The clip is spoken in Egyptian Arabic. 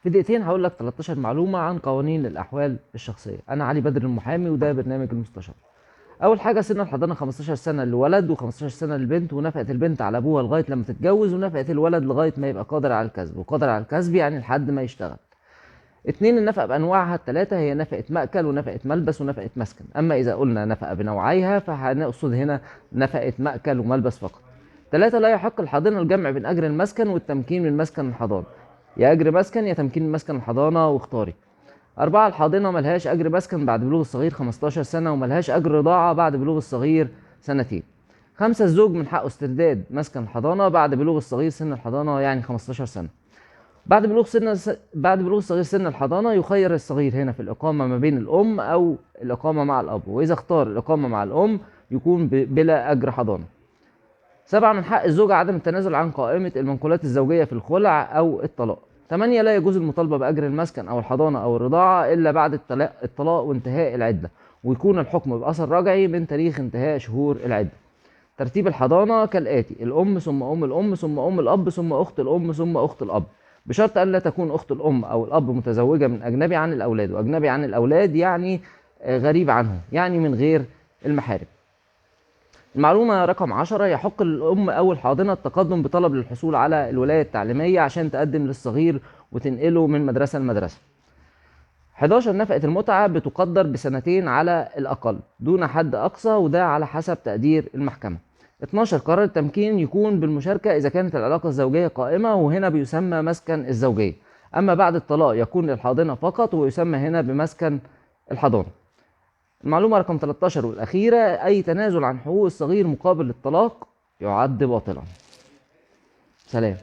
في دقيقتين هقول لك 13 معلومة عن قوانين الأحوال الشخصية. أنا علي بدر المحامي وده برنامج المستشار. أول حاجة سن الحضانة 15 سنة للولد و15 سنة للبنت، ونفقة البنت على أبوها لغاية لما تتجوز، ونفقة الولد لغاية ما يبقى قادر على الكسب، وقادر على الكسب يعني لحد ما يشتغل. اتنين، النفقة بأنواعها الثلاثة هي نفقة مأكل ونفقة ملبس ونفقة مسكن. أما إذا قلنا نفقة بنوعيها فهنقصد هنا نفقة مأكل وملبس فقط. ثلاثة، لا يحق الحاضنة الجمع بين أجر المسكن والتمكين من مسكن الحضانة، يا أجر مسكن يا تمكين من مسكن الحضانة واختاري. أربعة، الحاضنة ملهاش أجر مسكن بعد بلوغ الصغير 15 سنة، وملهاش أجر رضاعة بعد بلوغ الصغير سنتين. خمسة، الزوج من حقه استرداد مسكن الحضانة بعد بلوغ الصغير سن الحضانة يعني 15 سنة. بعد بلوغ الصغير سن الحضانة يخير الصغير هنا في الإقامة ما بين الأم أو الإقامة مع الأب، وإذا اختار الإقامة مع الأم يكون بلا أجر حضانة. سبعة، من حق الزوجة عدم التنازل عن قائمة المنقولات الزوجية في الخلع أو الطلاق. ثمانية، لا يجوز المطالبة بأجر المسكن أو الحضانة أو الرضاعة إلا بعد الطلاق وانتهاء العدة، ويكون الحكم بأثر رجعي من تاريخ انتهاء شهور العدة. ترتيب الحضانة كالآتي: الأم ثم أم الأم ثم أم الأب ثم أخت الأم ثم أخت الأب، بشرط أن لا تكون أخت الأم أو الأب متزوجة من أجنبي عن الأولاد، وأجنبي عن الأولاد يعني غريب عنهم، يعني من غير المحارم. المعلومة رقم 10، يحق للأم أو الحاضنة التقدم بطلب للحصول على الولاية التعليمية عشان تقدم للصغير وتنقله من مدرسة لمدرسة. 11، نفقة المتعة بتقدر بسنتين على الأقل دون حد أقصى، وده على حسب تقدير المحكمة. 12، قرار التمكين يكون بالمشاركة إذا كانت العلاقة الزوجية قائمة، وهنا بيسمى مسكن الزوجية. أما بعد الطلاق يكون للحاضنة فقط، ويسمى هنا بمسكن الحضانة. المعلومة رقم 13 والأخيرة، أي تنازل عن حقوق الصغير مقابل الطلاق يعد باطلا. سلام.